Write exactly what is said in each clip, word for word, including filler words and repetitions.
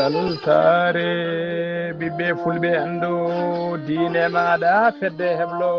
Weltaare ɓiɓɓe fulɓe anndu diine maaɗa, fedde heblo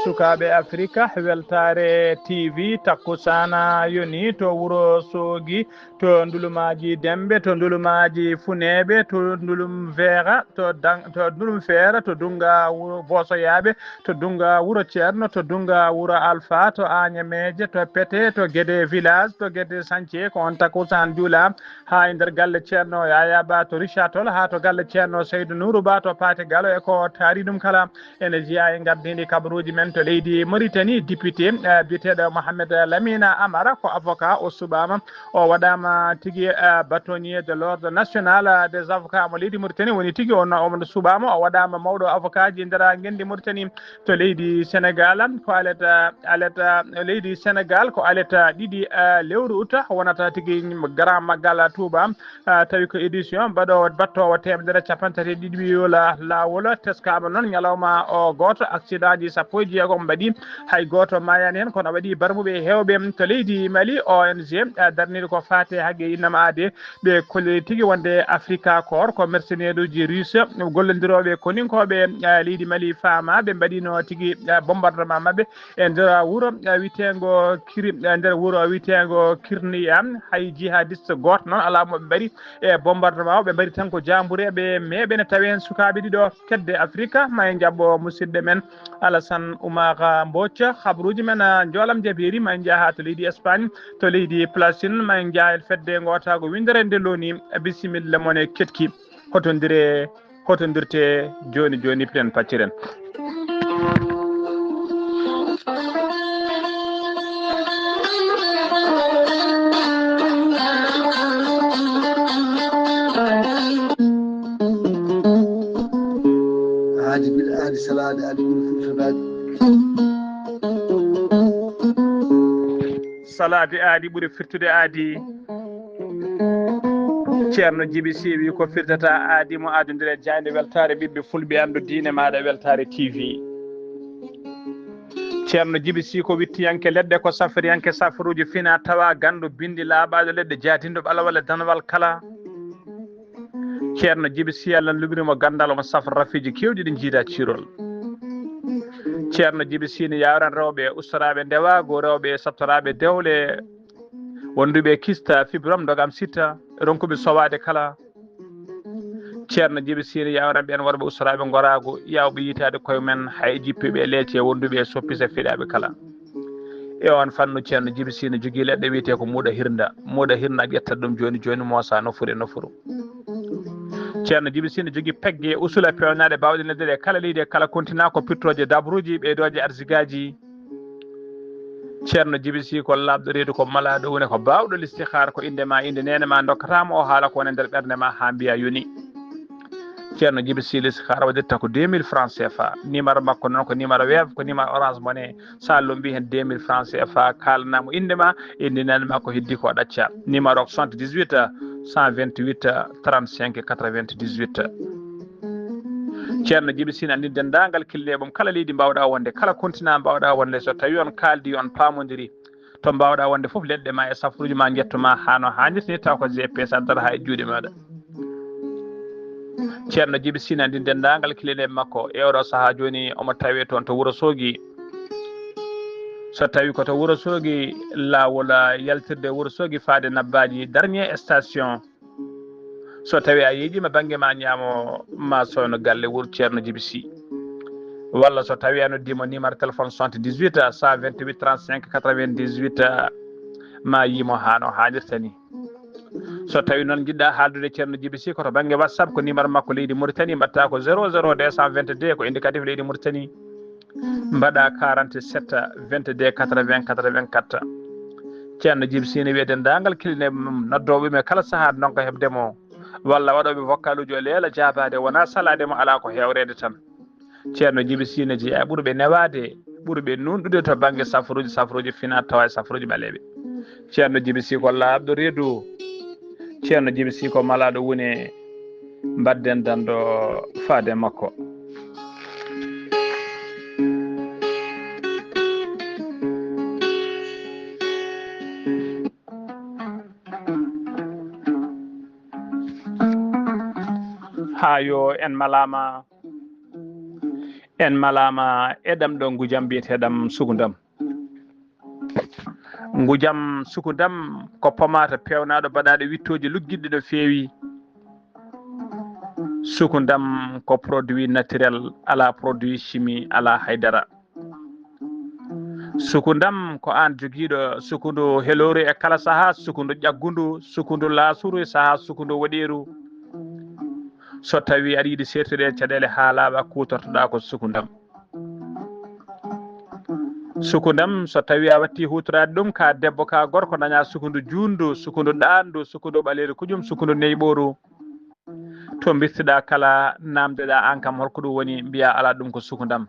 sukaaɓe Afrika, weltaare T V takkusaana yoni to wuro Soogi, to ndulumaaji Dembe, to ndulumaaji Funeeɓe, to ndulum Feera, to dan-, to ndulum Feera, to Dunnga wuro Boosoyaaɓe, to Dunnga wuro Ceerno, to Dunnga wuro Alfa, to Aañameeje, to Pete, to Gede village, to Gede Sañce, ko on takkusaan juula haa e nder galle Ceerno Yaya Ba to Richard Toll, haa to galle Ceerno Seydou Nourou Ba to Paate Galo, e ko taari ɗum kala. Ene jeyaa e ngardiindi kabaruuji men to leydi Mauritanie, député, eh, biyeteeɗo Mohamed Lamina Amara, ko avocat, o suɓaama, o waɗaama tigi, eh, bâtonnier de l'ordre national, eh, des avocats mo leydi Mauritanie, woni tigi on, omo suɓaama, o waɗaama mawɗo avocat ji nder ngenndi Mauritanie. To leydi Senegal, ko aleta, aleta leydi Senegal, ko aleta ɗiɗi, eh, lewru uta, wonata tigi grand magal Touba, eh, tawi ko édition mbaɗo, battowo teemedere capanɗe tati e ɗiɗi ɓiyola laawol. Teskaama noon ñalawma o gooto, accident ji sappo e jeegom mbaɗi, hay gooto maayani heen, kono waɗi barmuɓe heewɓe to leydi Mali. O N G, eh, darniri ko faate hagge innama aade, ɓe kolliri tigi wonde Afrika Corps ko mercenaire uji russe gollondirooɓe koninkooɓe, eh, leydi Mali faama. Ɓe mbaɗino tigi, eh, bombardement maɓɓe e nder wuro, eh, witeengo Kiri, eh, nder wuro witeengo Kirniya. Hay jihadiste gooto noon alaa mo ɓe mbaɗi e bombardement o. Ɓe mbaɗi tan ko jaambureeɓe meeɓe ne tawi heen sukaaɓe ɗiɗo kedde Afrika. Ma en njaɓɓo musidɗo men Alassane Oumar Mbodj. Habruuji men, ah, njoolam jabeeri, ma en njaha to leydi Espagne, to leydi Palestine, ma en njaha e fedde ngootaago winndere nde loni. Bisimilla mon e ketki. Hotondire, hotondirte jooni jooni, piɗen pacciren. Aadi bil aadi, salaade aadi ɓuri firtodaade. Salaade aadi ɓuri firtude aadi. Ceerno Jibi Siiwi ko firtata aadi mo adondire jaaynde weltaare ɓiɓɓe fulɓe anndu diine maaɗa weltaare T V. Ceerno Jibi Sii ko wittiyanke leɗɗe, ko safriyanke safruuji fina tawa ganndo bindi laaɓaaɗo leɗɗe jaadinɗo ɓalawal e danawal kala. Ceerno Jibi Sii Allah luɓirimo ganndal, omo safra rafiiji keewɗi ɗi jiida ciirol. Ceerno Jibi Sii ne yawran rewɓe ustoraaɓe ndewaagu, rewɓe sattoraaɓe dewle, wonduɓe kista, fibrom, ndogam, sitta, ronkuɓe sowaade kala. Ceerno Jibi Sii ne yawran ɓeen worɓe ustoraaɓe ngoraagu, yawɓe yitaade koye men, hay jippiiɓe e leece, wonduɓe e soppise, fiɗaaɓe kala. E oon fannu, Ceerno Jibi Sii ne jogii leɗɗe wiyetee ko muuɗa hirnda. Muuɗa hirnda, ƴettat ɗum jooni jooni, moosa nofuru e nofuru. Ceerno Jibi Sii ne jogii pegge, usula peewnaaɗe, baawɗe neldude e kala leydi e kala kontinaa, ko pittooje dabruuji, ɓeydooje arsigaaji. Ceerno Jibi Sii ko laaɓɗo reedu, ko malaaɗo woni, ko baawɗo listihaar, ko innde ma, innde neene ma, ndokkata mo o haala ko woni e nder ɓernde ma haa mbiya yoni. Ceerno Jibi Sii listihaar waɗirta ko deux mille francs C F A. Numéro makko noon ko numéro Wave, ko numéro Orange Money. So a lombii heen deux mille francs C F A, kaalanaa mo innde ma, innde neene ma, ko heddi ko ɗacca. Numéro soixante-dix-huit, cent vingt-huit, trente-cinq, quatre-vingt-dix-huit. Ceerno Jibi Sii ne anndi denndaangal killeeɓe mum, kala leydi mbaawɗaa wonde, kala kontinaa mbaawɗaa wonde, so tawii on kaaldi, on paamondiri, to mbaawɗaa wonde fof, leɗɗe ma e safruuji ma njetto ma haa no haanirta ni, taw ko G P S addata haa e juuɗe maaɗa. Ceerno Jibi Sii ne anndi denndaangal killeeɓe makko. E oɗo sahaa jooni, omo tawee toon to Wuro Soogi. So tawii ko to Wuro Soogi, laawol, ah, yaltirde Wuro Soogi faade Nabbaaji, dernier station. So tawii a yeeƴiima bannge ma ñaamo, ma sooyno galle wuro Ceerno Jibi Sii. Walla so tawii a noddiima numéro téléphone soixante-dix-huit, cent vingt-huit, trente-cinq, quatre-vingt-dix-huit, ma yii mo haa no haanirta ni. So tawii noon njiɗ-ɗaa haaldude Ceerno Jibi Sii ko to bannge WhatsApp, ko numéro makko leydi Mauritanie, mbaɗta ko zéro zéro deux cent vingt-deux, ko indicatif leydi Mauritanie. Mbaɗa quarante-sept, vingt-deux, quatre-vingts, quatre-vingt-quatre. Ceerno Jibi Sii ne wiya denndaangal killeeɓe mum, noddooɓe mo kala sahaa, ndonka heɓde mo, walla waɗooɓe vocal uji o leela jaabaade, wonaa salaade mo, alaa ko heewreede tan. Ceerno Jibi Sii ne jeyaa e ɓurɓe newaade, ɓurɓe nuunɗude to bannge safruuji, safruuji fina tawa e safruuji ɓaleeɓe. Ceerno Jibi Sii ko laaɓɗo reedu. Ceerno Jibi Sii ko malaaɗo wune. Mbaɗden danndo faade makko. Ayo, en malaama, en malaama e ɗam ɗo ngujam biyeteeɗam sukundam. Ngujam sukundam ko pomaata peewnaaɗo baɗaaɗo wittooji luggiɗɗi no feewi. Sukundam ko produit naturel, alaa produit chimie, alaa haydara. Sukundam ko aan jogiiɗo sukundu helooru e kala sahaa, sukundu ƴaggundu, sukundu laasuru e sahaa sukundu woɗeeru. So tawii aɗa yiɗi seertude e caɗeele haa laaɓa, kuutortoɗaa ko sukundam. Sukundam, so tawii a watti huutoraade ɗum, ka debbo, ka gorko, dañaa sukundu juundu, sukundu ɗaandu, sukundu ɓaleeru kujum, sukundu neyɓooru. To mbirtiɗaa kala, naamndeɗaa aan kam holko ɗum woni, mbiyaa alaa, ɗum ko sukundam.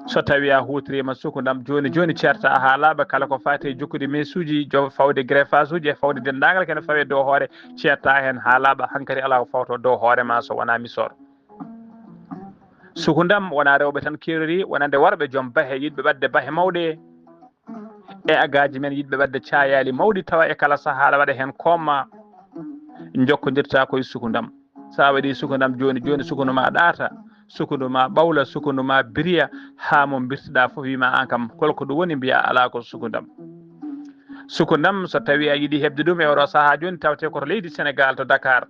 So tawii a huutoriima sukundam jooni jooni, ceertaa haa laaɓa kala ko faati e jokkude meesuuji, jo-, fawde greffage uji e fawde denndaangal ko ene fawee dow hoore, ceertaa heen haa laaɓa, hankadi alaa ko fawtoo dow hoore ma so wonaa misoor. Sukundam wonaa rewɓe tan keerori, wonande worɓe joom bahe, yiɗɓe ɓadde bahe mawɗe. E agaaji men yiɗɓe ɓadde caayaali mawɗi tawa e kala sahaa aɗa waɗa heen koomma, njokkondirtaa ko e sukundam. So a waɗii sukundam jooni jooni, sukundu ma ɗaata, sukundu ma ɓawla, sukundu ma biriya, haa mo mbirtiɗaa fof wiima aan kam holko ɗum woni, mbiyaa alaa, ko sukundam. Sukundam, so tawii a yiɗi heɓde ɗum e oɗo sahaa jooni, tawte ko to leydi Senegaal, to Dakar,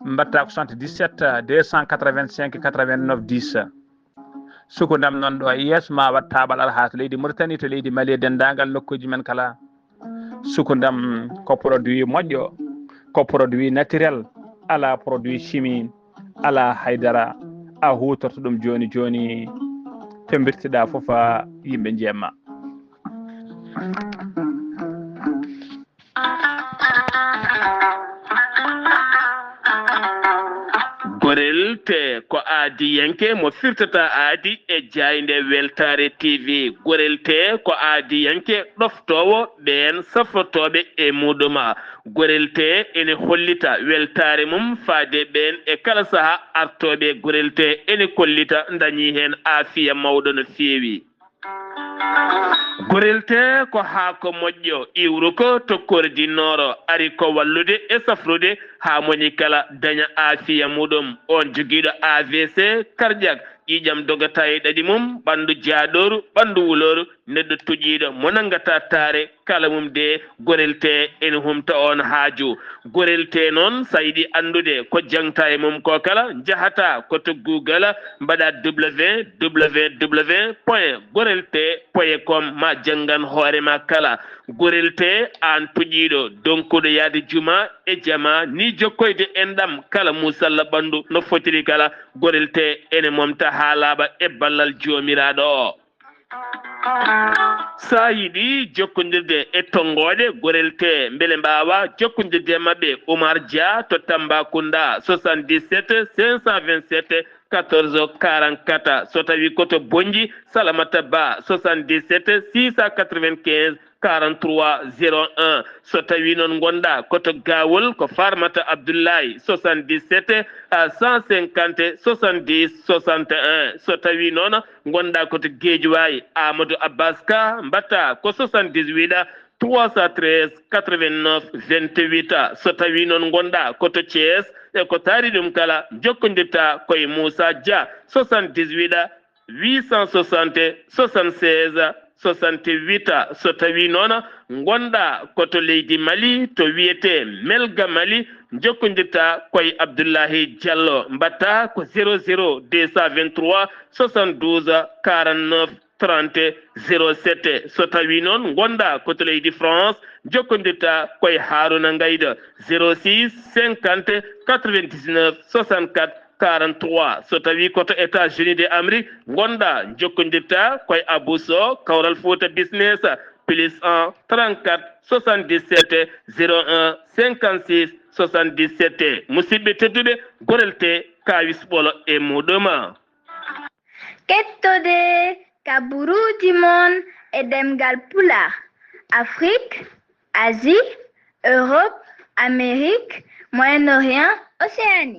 mbaɗtaa ko soixante-dix-sept deux cent quatre-vingt-cinq quatre-vingt-neuf dix. Sukundam noon ɗo e yeeso ma waɗ taaɓal alhaa to leydi Mauritanie, to leydi Mali e denndaangal nokkuuji men kala. Sukundam ko produit moƴƴo, ko produit naturel, alaa produit chimie, alaa haydara. A huutorto ɗum jooni jooni, to mbirtiɗaa fof, yimɓe njeema. Gorel Tee ko aadiyanke mo firtata aadi e jaaynde Weltaare T V. Gorel Tee ko aadiyanke ɗoftoowo ɓeen safrotooɓe e muuɗum. Gorel Tee ene hollita weltaare mum faade ɓeen e kala sahaa artooɓe. Gorel Tee ene kollita ndañii heen aafiya mawɗo no feewi. Gorel Tee ko haako moƴƴo, iwruko to kordi nooro, ari ko wallude e safrude haa moni kala daña aafiya muuɗum. Oon jogiiɗo A V C, cardiaque, ƴiiƴam dogata e ɗaɗi mum, ɓanndu jaaɗooru, ɓanndu wulooru, neɗɗo toƴiiɗo mo nanngataa taare, kala mum de, Gorel Tee ene humta oon haaju. Gorel Tee noon, so a yiɗi anndude ko jaŋta e mum ko kala, njahataa ko to Google, mbaɗaa W W W point gorel tee point com, ma janngan hoore ma kala. Gorel Tee, aan toƴiiɗo, donkuɗo yahde jumaa e jamaa, ni jokkoyde enɗam kala muusalla ɓanndu no fotiri kala, Gorel Tee ene momta haa laaɓa e ballal Joomiraaɗo o. So a yiɗi jokkondirde e tonngooɗe Gorel Tee, mbele mbaawa jokkondirde e maɓɓe, Oumar Dia to Tambacounda, soixante-dix-sept cinq cent vingt-sept quatorze quarante-quatre. So tawii ko to Bonnji, Salamata Ba, soixante-dix-sept six cent quatre-vingt-quinze quarante-trois zéro un. So tawii noon ngonɗaa ko to Gawol, ko Farmata Abdoulaye, soixante-dix-sept cent cinquante soixante-dix soixante et un. So tawii noon ngonɗaa ko to Guédiawaye, Amadou Abbas Ka, mbaɗtaa ko soixante-dix-huit trois cent treize quatre-vingt-neuf vingt-huit. So tawii noon ngonɗaa ko to Thiès, e ko taari ɗum kala, njokkondirtaa ko e Moussa Dia, soixante-dix-huit huit cent soixante soixante-seize soixante-huit. So tawii noon ngonɗaa ko to leydi Mali, to wiyetee Melga Mali, njokkondirtaa ko e Abdoulahi Diallo, mbaɗtaa ko zéro zéro deux cent vingt-trois soixante-douze quarante-neuf trente zéro sept. So tawii noon ngonɗaa ko to leydi France, njokkondirtaa ko e Harouna Ngaïda, zéro six cinquante quatre-vingt-dix-neuf soixante-quatre quarante-trois. So tawii ko to États-Unis de Amérique ngonɗaa, njokkondirtaa ko e Abou Sow, Kawral Fouta Business, plus un trente-quatre soixante-dix-sept zéro un cinquante-six soixante-dix-sept. Musidɓe tedduɓe, Gorel Tee, kaawis ɓolo e muuɗum. Kettode kaburuuji mon e ɗemngal Pulaar, Afrik, Asie, Europe, Amérique, Moyen-Orient, Océanie.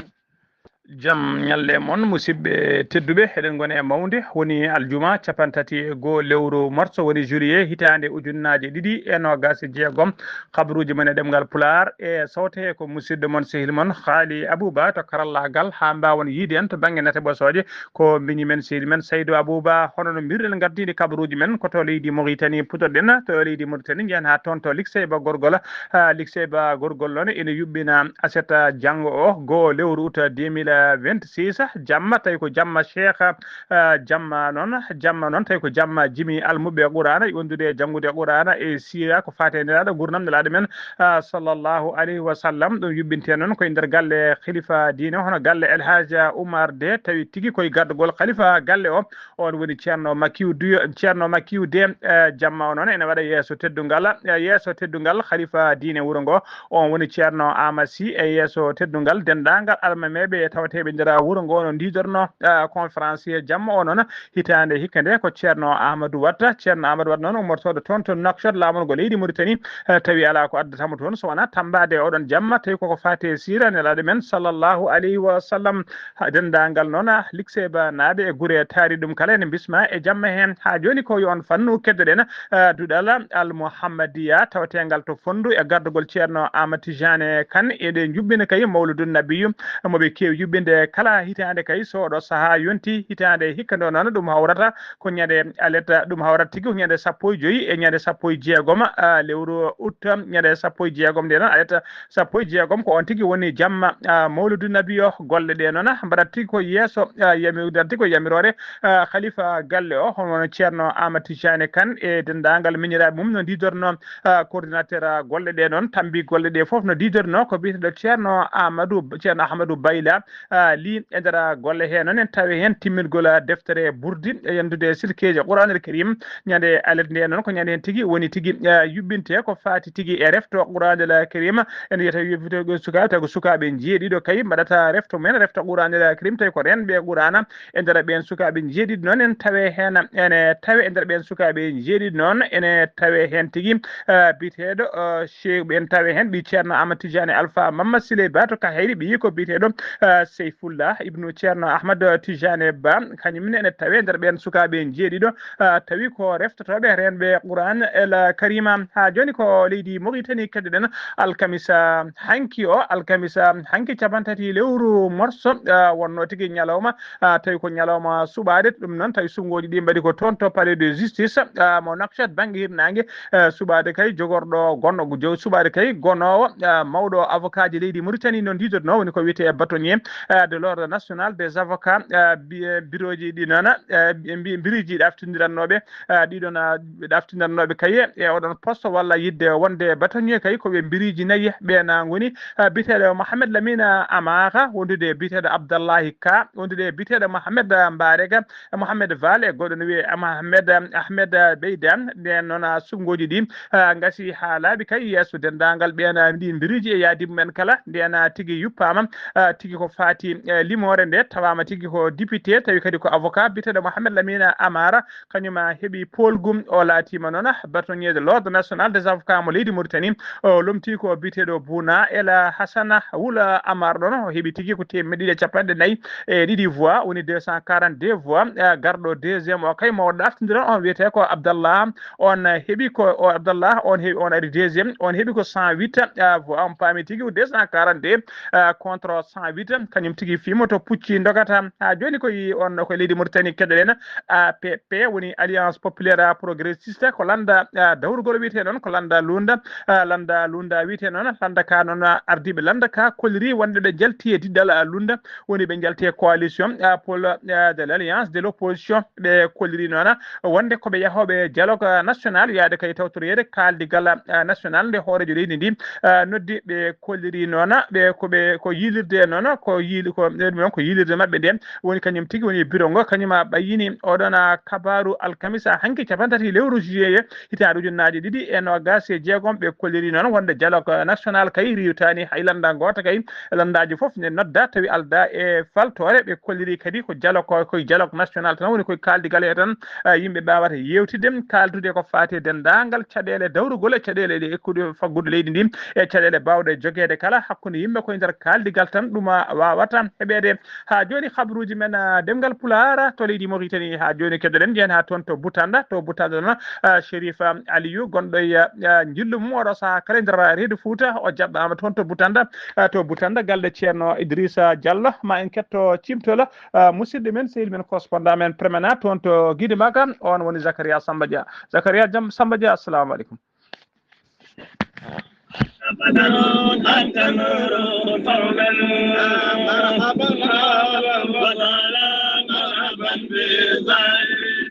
Jam ñalle mon, musidɓe tedduɓe. Eɗen ngoni e mawnde, woni aljuma capanɗe tati e goo lewru morso, woni juillet, hitaande ujunnaaje ɗiɗi e noogaas e jeegom. Kabaruuji men e ɗemngal Pulaar e sowte ko musidɗo mon, sehil mon, Haali Abuba to karallaagal, haa mbaawon yiide en to bannge nate ɓosooje. Ko miñi men, sehil men, Saydu Abuba. Hono no mbirɗen, ngardiiɗi kabaruuji men ko to leydi Moritani putoɗen, to leydi Moritani, njehen haa toon to Likseyba Gorgol. Ah, Likseyba Gorgol noon ene yuɓɓina aset, ah, janngo o, goo lewru ut deux mille vingt-six, jamma, tawi ko jamma Cheikh, ah, jamma noon, jamma noon, tawi ko jamma Jimi Almuɓɓe Qur'aana, wondude e janngude Qur'aana e siira ko faati e Nelaaɗo, nguurndam Nelaaɗo men, ah, sallallahu alayhi wa sallam. Ɗum yuɓɓinte noon ko e nder galle khalifa diine, hono galle El Hadj Oumar de, tawi tigi ko e gardagol khalifa galle o, on woni Ceerno Makiyu Duyo, Ceerno Makiyu de, eh, jamma o noon ene waɗa yeeso teddungal, eh, yeeso teddungal khalifa diine wuro ngo. On woni Ceerno Amasi e yeeso teddungal denndaangal almameeɓe e tawateeɓe nder wuro ngo no ndiidorno, eh, conférencier jamma o noon. Hitaande hikka nde ko Ceerno Amadou Watta. Ceerno Amadou Watta noon ummortooɗo toon to Nouakchott, laamorgo leydi Mauritanie, eh, tawi alaa ko addata mo toon so wonaa tammbaade e oɗon jamma, tawi koko faati e siira Nelaaɗo men sallallahu alayhi wa sallam. Ha denndaangal noon, ah, Likseyba naaɓe e gure taari ɗum kala ene mbisma e jamma heen. Haa jooni ko yo on fannu keddoɗen, ah, duɗal Al Muhammadiya tawateengal to Fonndu e gardagol Ceerno Ahmad Tijane Kan. Eɗe njuɓɓina kay Mawludun Nabiyu mo ɓe keewi juɓɓinde kala hitaande kay. So oɗo sahaa yonti hitaande hikka ndo noon, ɗum hawrata ko ñande aleta, ɗum hawrata tigi ko ñande sappo e joyi e ñande sappo e jeegom, ah, lewru ut, ñande sappo e jeegom nde noon aleta sappo e jeegom, ko on tigi woni jamma, ah, Mawludu Nabi o. Golle ɗe noon, ah, mbaɗat tigi ko yeeso, ah, yami-, mbaɗat tigi ko yamiroore, ah, khalifa galle o, hono Ceerno Amadou Tijane Kan e denndaangal miñiraaɓe mum no ndiidorno, ah, coordinateur, ah, golle ɗe noon, tambi golle ɗe fof no ndiidorno ko biyeteeɗo Ceerno Amadou, Ceerno Ahmadou Bayla, ah, Li. E nder golle he noon en tawi heen timmingol, ah, deftere Burdi e yendude e silkeeji Qur'aanul Karim. Ñande alet nde noon ko ñande heen tigi woni tigi, eh, yuɓɓinte ko faati tigi e refto Qur'aanul Karim. En wiyata yuɓɓinte ko sukaaɓe, tawi ko sukaaɓe njeeɗiɗo kay mbaɗata refto mum en, refto Qur'aanul Karim, tawi ko reenɓe Qur'aana. E nder ɓeen sukaaɓe njeeɗiɗo noon en tawe heen, ene tawe e nder ɓeen sukaaɓe njeeɗiɗo noon ene tawe heen tigi, eh, biyeteeɗo, eh, Cheikh, en tawe heen ɓii Ceerno Ahmad Tijani Alpha Mamma Siley Ba to Kahayri, ɓiyi ko biyeteeɗo, eh, Seyfullah ibnu Ceerno Ahmad Tijani Ba, kañum ne ene tawe nder ɓeen sukaaɓe njeeɗiɗo, ah, tawi ko reftotooɓe reenɓe Qur'an El Karima. Haa jooni ko leydi Mauritanie keddoɗen alkamisa hanki o, alkamisa hanki capanɗe tati lewru morso, ah, wonno tigi ñalawma, ah, tawi ko ñalawma suɓaade. Ɗum noon tawi suɓngooji ɗi mbaɗi ko toon to Palais de Justice, ah, mo Nouakchott bannge hirnaange, eh, suɓaade kay jogorɗo gonno, jo-, suɓaade kay gonoowo, eh, mawɗo avocat ji leydi Mauritanie no ndiidorno, woni ko wiyetee bâtonnier, eh, de l'ordre national des avocats, eh, bi-, eh, birooji ɗi noon, eh, bi-, bi-, biriji ɗaftindirannooɓe, eh, ɗiɗon, eh, ɗaftindirannooɓe kay e oɗon poste walla yidde wonde bâtonnier kay ko ɓe biriji nayi ɓe na ngoni, eh, biyeteeɗo Mohamed Lamine Amara, wondude biyeteeɗo Abdallahi Ka, wondude biyeteeɗo Mohamed Mbarega, Mohamed Val e goɗɗo no wiyee Mohamed Ahmed Beyda. Nden noon, ah, suɓngooji ɗi, ah, ngasi haa laaɓi kay yeeso denndaangal ɓeen, ah, ɗi mbiriji e yaadi mumen kala. Nden, ah, tigi yuppaama, ah, tigi ko faati, eh, limoore nde tawaama tigi ko député, tawi kadi ko avocat biyeteeɗo Mohamed Lamine Amara, kañum, ah, heɓi poolgu. O laatiima noon, ah, bâtonnier de l'ordre national des avocats mo leydi Mauritanie. O lomti ko biyeteeɗo Bouna El Hassana Wula Amar ɗoon. O heɓi tigi ko teemedde ɗiɗi e capanɗe nayi e ɗiɗi voix, woni deux cent quarante-deux voix. Eh, garɗo deuxième o kay mo ɗaftindiron on wiyetee ko Abdallah. On heɓi ko, o Abdallah, on heɓi, on ari deuxième, on heɓi ko cent huit, eh, voix. On paami tigi ko deux cent quarante-deux, eh, contre cent huit. Kañum tigi fiimo to pucci ndogata. Haa jooni ko yi on ko leydi Mauritanie keɗoɗen. A P P woni Alliance Populaire Progressiste, ko lannda, ah, dawrugol wiyetee noon, ko lannda Lunda, ah, lannda Lunda wiyetee noon, lannda ka noon, ah, ardiiɓe lannda ka kolliri wonde ɓe njalti e diɗɗal, ah, Lunda, woni ɓe njalti e coalition, ah, pour, ah, de l'alliance de l'opposition, ɓe kolliri noon, ah, wonde ko ɓe yahooɓe dialogue, ah, national, yaade kay tawtoreede kaaldigal, ah, national nde hooreejo leydi ndi, ah, noddi, ɓe kolliri noon, ah, ɓe ko ɓe ko yiilirde noon, ko yiili-, ko ɗum noon ko yiilirde maɓɓe nde, woni kañum tigi woni biro ngo, kañum a ɓayyini oɗon, a, kabaaru alkamisa hanki capanɗe tati lewru juillet hitaande ujunnaaje ɗiɗi e noogaas e jeegom. Ɓe kolliri noon wonde dialogue national kay riiwtaani hay lannda ngoota kay, lanndaaji fof ne nodda tawi alda e faltoore. Ɓe kolliri kadi ko dialogue ko, ko dialogue national tan woni koye kaaldigal he tan, a, yimɓe mbaawata yeewtidde, kaaldude ko faati e denndaangal caɗeele dawrugol e caɗeele ɗe ekkuɗe faggudu leydi ndi e caɗeele baawɗe jogeede kala hakkunde yimɓe koye nder kaaldigal tan. Ɗum a, waawa wata heɓeede haa jooni. Habruuji men, ah, ɗemngal Pulaar to leydi Mauritanie. Haa jooni keddoɗen, njeyen haa toon to Butanda. To Butanda noon, ah, Chérif, ah, Aliou, gonɗo e, ah, njillu mum oɗo sahaa kala e nder Reedu Fuuta, o jaɓɓaama toon to Butanda. Ah, to Butanda, galle Ceerno Idrissa Diallo. Ma en ketto ciimtol, ah, musidɗo men, sehil men, correspondant men permanent toon to Gidimaka, on woni Zakaria Samba Dia. Zakaria Jam-, Samba Dia, assalamu aleykum.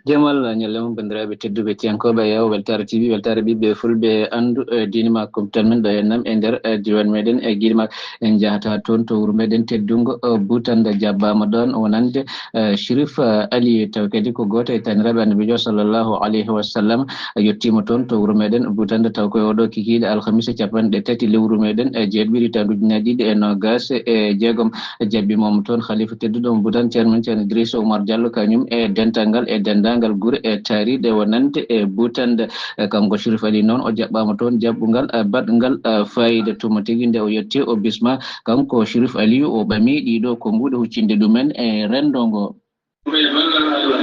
Jamal, ñalle mum, banndiraaɓe tedduɓe, tiyankooɓe, yeewo Weltaare T V, Weltaare ɓiɓɓe fulɓe, anndu, eh, diine ma, kumtal men ɗo e nam e nder, eh, diiwaan meɗen e Gidimaka. En njahata toon to wuro meɗen teddungo, eh, Butanda, jaɓɓaama ɗoon wonande, eh, Chérif, eh, Ali, taw kadi ko gooto e taaniraaɓe Annabiijo sallallahu alayhi wa sallam, yettiima toon to wuro meɗen Butanda, taw ko e oɗo kikiiɗe alhamisa capanɗe tati lewru meɗen e jeeɗiɓiɗi, tawnde ujunnaji ɗiɗi e noogas e jeegom. Jaɓɓiima mo toon halifa tedduɗo mo Butanda, Ceerno men Ceerno Idrissa Oumar Diallo, kañum e dental ngal e denndaangal gure e taariiɗe wonande e Butanda. E kanko Chérif Ali noon, o jaɓɓaama toon jaɓɓungal, eh, baɗngal, eh, faayiida. Tuma tigi nde o yetti, o bisma, kanko Chérif Aliou, o ɓami ɗiɗo konnguɗi huccinde ɗumen e renndo ngo. Ko e ballal Allah.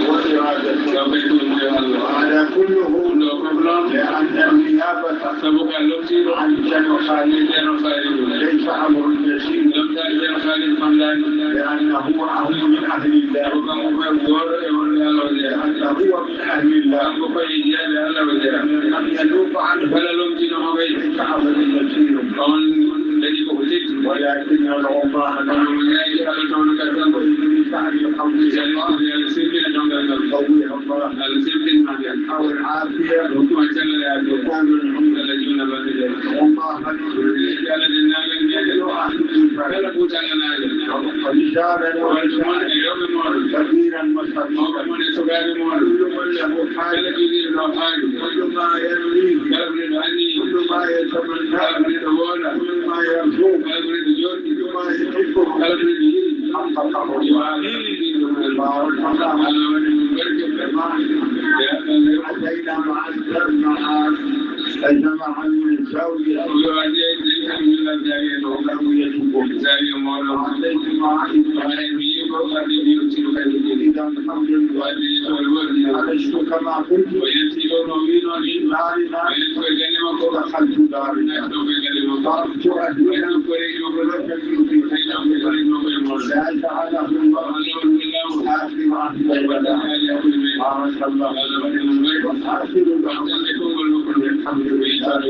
Taw kay ɗum ko yo Allah. هذا كله ɗum ɗo fof noon, لأن النيابة sabu ka lomtiiɗo عن الشيخ خالد Ceerno Khalidou ليس أمر يسير. Lomtaade Ceerno Khalidou famɗaani. لأنه هو من أهل الله. Sabu kanko ko gooto e wonɓe Allah o jeyaa. لأنه هو من أهل الله. Kanko ko e jiyaaɓe Allah o jeyaa. من لم ينوب عنه Kala lomtiino mo kay, ليس أمر يسير. On dañi ko ko teddi. ولكن ندعو الله لنا Kono mo ñaagi Allah tawno ka tan. ويجري سعي الحمد لله. Yalla sirri e dongal ngal. قوي الله. Allah sirrin ma ngal. أو العافية. Hukuma cellal e aduna. وقول الحمد لله. Allah juuna bande de. اللهم Kala denndaangal meɗen. Kala Fuutaankanaajo. رجالا Worɓe mon e rewɓe mon. كبيرا وصغيرا. Mawɓe mon e sukaaɓe mon. كل من له حاجة. Kala jogiiɗo ɗo haaju. كل ما ينوي. Kala ko neɗɗo anniyi. كل ما يتمنى. Kala ko neɗɗo wooda. كل ما يرجو. Kala ko neɗɗo jooɗi. كل ما يحب. Kala ko neɗɗo yiɗi. حققه. Yo Allah. بارك الله. Allah waɗi ɗum barke. أتينا مع الجماعة. الجماعة من الزاوية. Yo Allah, en ngarti e Zaawiya to. زاويتكم. Zaawiya mooɗon. وعليكم ورحمة الله. Haray mi yi'i ko wadde mi yottiima kadi. إذا الحمد لله. Wadde yettooɗe woodi. خرجت كما قلت. O yalti ɗo no o wi'noo ni. من دارنا. O yalti ko e galle makko. دخلت دارنا. Naati ɗo ko e galle makko. تركت أهلنا. Wadde ko reejo ko ɗo. Tawi ɗo ko reejo ko e mon. لا جعله الله آخر عهدنا. بارك الله. Allah waɗi ɗum barke. وآخر دعوانا أن الحمد لله.